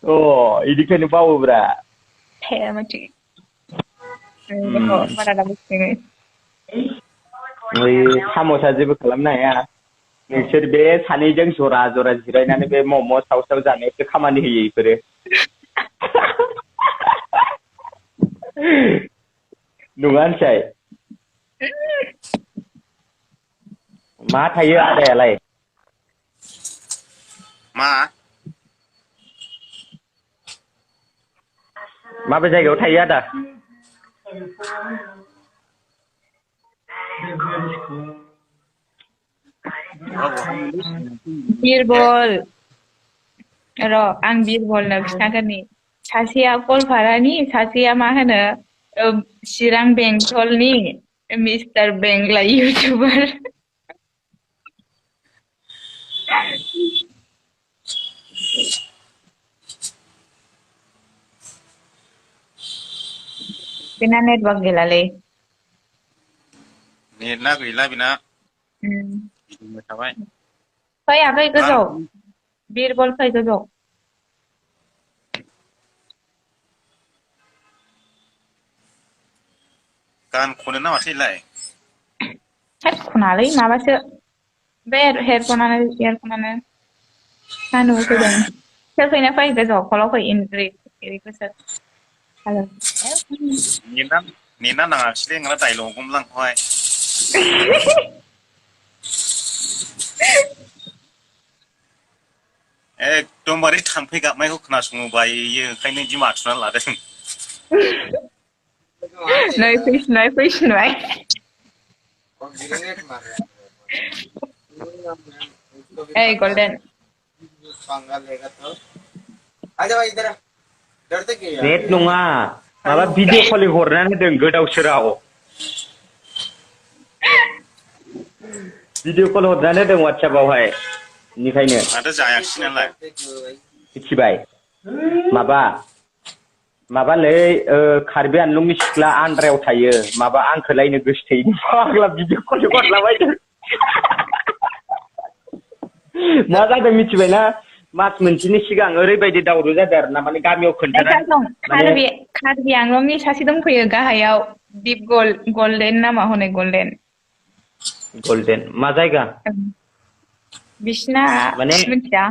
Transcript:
अ इदिखायनो बावोब्रा Thề mà chị. Họ mà là một người. ओइ साम'सा जेबो खालामनो हाया नोंसोर बे सानैजों जरा जरा जिरायनानै बे मम' साव जानायावसो खामानि होयो इफोरो नङा होनसाय मा थायो आदायालाय मा माबे जायगायाव थायो आदा Birbol. र' आं बिरबलनो खिन्थागोरनि सासेया गवालपारानि सासेया मा होनो चिरां बेंटलनि मिस्टार बेंला इउटुबार बेना नेटवर्क गैलालै नेटना गैला बेना गिदिंबाय थाबाय फै आगै गोजौ बिरबल फै गोजौ गान खनो ना माथो इलाय होद खनालै माबासो बे हेडफनानो इयारफनानो नानु फैदों सोर फैना फै गोजौआव कलाव फै इरिखौ सोर हेलौ नेटना नाङाखिसैलै नोंना दाइलग हगौमोन आंखौहाय एकदमबारे थाम्फै गाबनायखौ खोनासंनो बायो ओंखायनो बिदि माथुनानै लादों नै फैफिनबाय ओइ गल्डेन नेट नङा माबा भिडिअ कलिं हरनानै होदों गोदाव सोराव भिडिअ कल हरनानै होदों वाट्सएपआवहाय बेनिखायनो माथो जायाखिसै नालाय मिथिबाय माबालै कार्बि आंलंनि सिख्ला आन्द्रायाव थायो माबा आंखौलायनो गोसो थोयो फाग्ला भिडिअ कल हरलाबायदों मा जादों मिथिबायना मास मोनसेनि सिगां ओरैबायदि दावराव जादों आरो ना माने गामियाव खोन्थानानै माने कार्बि आंलंनि सासे दंफैयो गाहायाव दिप गल्डेन नामा हनै गल्डेन मा जायगा बिसिना माने मिथिया